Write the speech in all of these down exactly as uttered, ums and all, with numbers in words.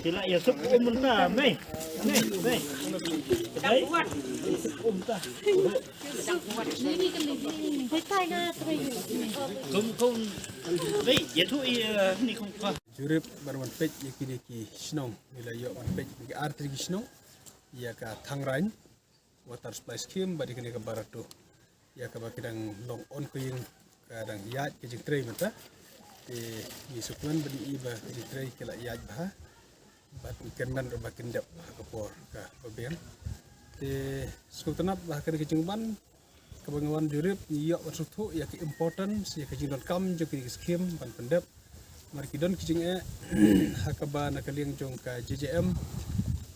Ki la ïa suk um mynta, mei. Mei, mei. Mei. Suk um ta. Kum, kum. Mei, ïa tu i, eh, ni kum pa. Jurip ban wan peit ïa kine ki shnong, ngi la ïoh ban peit ïa ki ar tylli ki shnong, ïa ka Thangrain Water Supply Scheme bad ïa kane ka Barato. Ïa kaba ki dang long ongoing, ka dang ïaid ka jingtrei mynta. Te ngi sngewkmen ba ngi i ba ka jingtrei ka la ïaid bha. Bad ngi kyrmen ruh ba kin dep ha ka por kaba biang. Te sngewtynnat ba ha kane ka jingwan kaba ngi wan jurip, ngi ïoh ban sngewthuh ïa ka importance, ïa ka jingdonkam jong kine ki skim ban pyndep. Namar ki don ki jingeh ha kaba na ka liang jong ka J J M,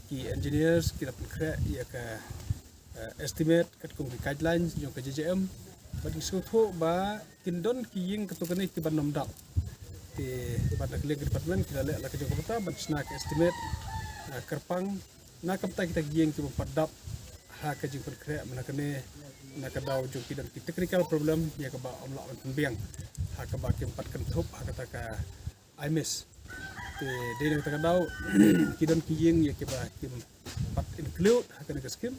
ki engineers ki la pynkhreh ïa ka, eh, estimate katkum ki guidelines jong ka J J M. Bad ngi sngewthuh ba kin don ki ïing katto katne kiban ym dap. Te bad na ka liang ka department ki la leh la ka jong ka bynta ban shna ka estimate, eh, kyrpang na ka bynta kita ki ïing ki bym pat dap ha ka jingpynkhreh mynta kane, na ka daw jong ki don ki technical problem ïa kaba ym lah ban pynbiang ha kaba kim pat kynthup ha kata ka I M S. Te dei na kata ka daw ki don ki ïing ïa kiba kim pat include ha kane ka skim.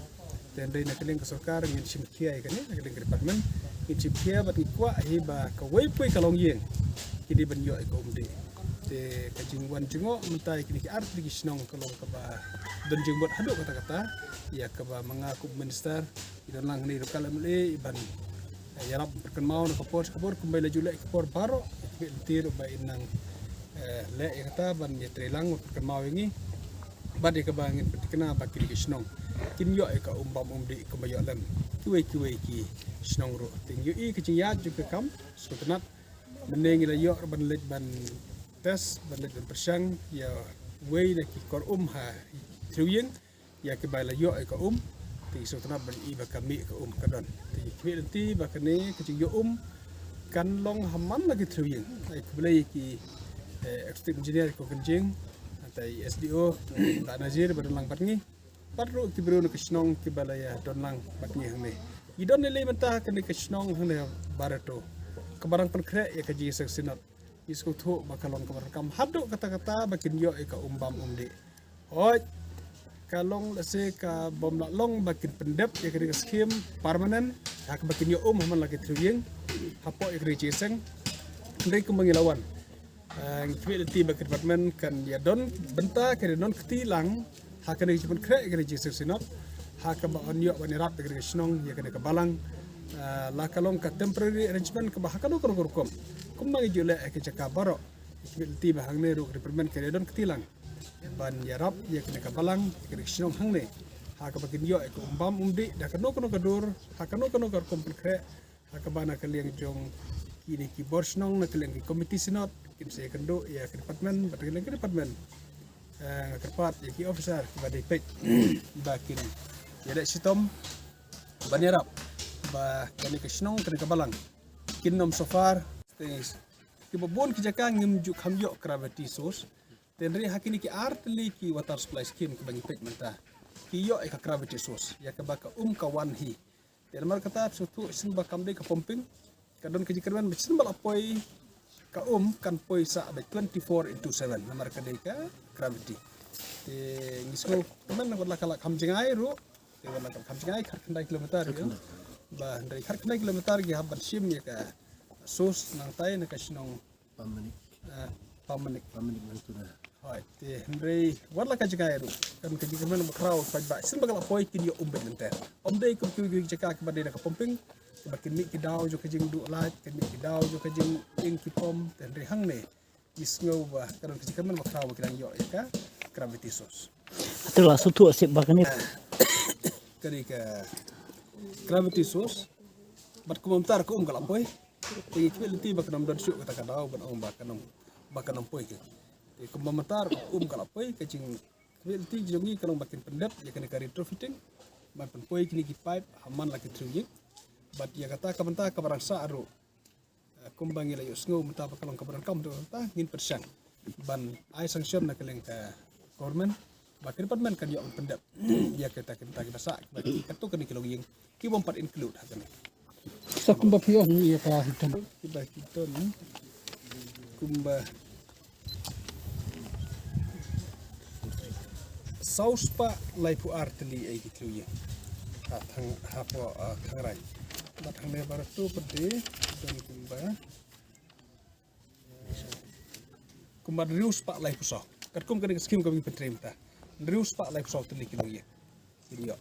Te dei na ka liang ka sorkar ngin shim khia ïa kane, na ka liang ka department ngin shim khia bad ngi kwah hi ba kawei pawei ka longïing ki dei ban ïoh ïa ka um dih. Te ka jingwan jngoh mynta ïa kine ki ar tylli ki shnong ka long kaba don jingmut haduh katta katta, ïa kaba ma nga kum u minister, i don lang hangne i local M L A, i ban, eh, ïarap pynkynmaw na ka por sha ka por, kumba i la ju leh ka por baroh, i khmih lynti ruh ba in nang, eh, leh ïa kata ban ïatrei lang ban pynkynmaw ïa ngi. Bad ïa kaba ngin pynthikna ba kine ki shnong kin ïoh ïa ka um bam um dih kumba ïoh lem kiwei kiwei ki shnong ruh. Te ngi ïohi ka jingïaid jong ka kam sngewtynnat. Mynne ngi la ïoh ruh ban leit ban test, ban leit ban pyrshang ïa wei na ki kor um ha Thriew Ïing, ïa kiba la ïoh ïa ka um. Te ngi sngewtynnat ban i ba ka mih ka um ka don. Te ngi khmih lynti ba kane ka jingïoh um kan long ha man la ki Thriew Ïing. Ai khublei ïa ki, eh, executive engineer ko kynjing, hangta i S D O, Bah Nazir ba don lang bad ngi. Bad ruh ki briew na ka shnong kiba la ïa don lang bad ngi hangne. Ngi don lei lei mynta ha kane ka shnong hangne Barato, kaba dang pynkhreh ïa ka jingïaseng synod. Ngi sngewthuh ba ka long kaba donkam haduh katta katta ba kin ïoh ïa ka um bam um dih. Hooid, ka long lehse ka bym lah long ba kin pyndep ïa kane ka skim permanent ha kaba kin ïoh um ha man la ki Thriew Ïing hapoh ïa kane ka jingïaseng. Hynrei kumba ngi la wan, eh, ngi khmih lynti ba ka department kan ïa don bynta, kan ïa don kti lang ha kane ka jingpynkhreh ïa kane ka jingïaseng synod ha kaba yn ïoh ban ïarap ïa kane ka shnong, ïa kane ka balang. Eh, la ka long ka temporary arrangement kaba ha kano kano ka rukom, kumba ngi ju leh ha ki jaka baroh. Ngi khmih lynti ba hangne ruh ka department kan ïa don kti lang ban ïarap ïa kane ka balang, ïa kane ka shnong hangne ha kaba kin ïoh ïa ka um bam um dih da kano kano ka dur, ha kano kano ka rukom pynkhreh. Ha kaba na ka liang jong kine ki bor shnong, na ka liang ki komiti synod, kin sa ïakynduh ïa ka department, bad na ka liang ka department, eh, nga kyrpad ïa ki officer kiba dei peit ba kin ïaleh shitom ban ïarap ba kane ka shnong, kane ka balang kin ym suffer. Te kiba bun ki jaka ngim ju kham ïoh gravity source. Te hynrei ha kine ki ar tylli ki water supply scheme kiba ngi peit mynta, ki ïoh ïa ka gravity source, ïa kaba ka um ka wan hi. Te namar kata sngewthuh shisien ba kam dei ka pumping, ka don ka jingkyrmen ba shisien ba la poi ka um kan poi sah ba twenty-four into seven, namar ka dei ka gravity. Te ngi sngewkmen wat la ka la kham jngai ruh, te wat la ka la kham jngai khatkhyndai kilometer ruh, ba hynrei khatkhyndai kilometer ngi hap ban shim ïa ka source nangtai na ka shnong Pamnik. Ah, Pamnik. Pamnik Nangtuna. Hooid, te hynrei wat la ka jngai ruh, kan ka jingkyrmen ba khraw, paidbah shisien ba ka la poi kin ïoh um beit lynter. Ym dei kum kiwei kiwei ki jaka kiba dei na ka pumping, kiba kin mih ki daw jong ka jingduh light, kin mih ki daw jong ka jinging ki pom, te hynrei hangne ngi sngew ba ka don ka jingkyrmen ba khraw ba ki dang ïoh ïa ka gravity source. Te la sngewthuh sip ba kane, kane ka gravity source, bad kumba mynta ka um ka la poi. Te ngi khmih lynti ba kan ym don shuh kata ka daw ban ong ba kan ym, ba kan ym poi ki. Te kumba mynta ka um ka la poi, ka jingkhmih lynti jong ngi ka long ba kin pyndep ïa kane ka retrofitting, ban pynpoi kine ki pipe ha man la ki Thriew Ïing. Bad ïa kata ka bynta kaba dang sah ruh, eh, kumba ngi la ïohsngew mynta ba ka long kaba donkam, te ngin pyrshang ban ai sanction na ka liang ka government ba ka department kan ïoh ban pyndep ïa kata ka bynta kiba sah, kiba, katto katne ki longïing ki bym pat include ha kane. Sa kumba phi ong ïa ka hitom, kiba hitom, hmm? kumba saw spah laiphew ar tylli ïa ki kilo ïing. Ha thang, hapoh, ah, Khangraiñ. Bad hangne Barato pat de don kumba, kumba hynriew spah laiphew saw. Katkum kane ka skim kaba ngi pyntrei mynta, hynriew spah laiphew saw tylli kilo ïing. Ïa.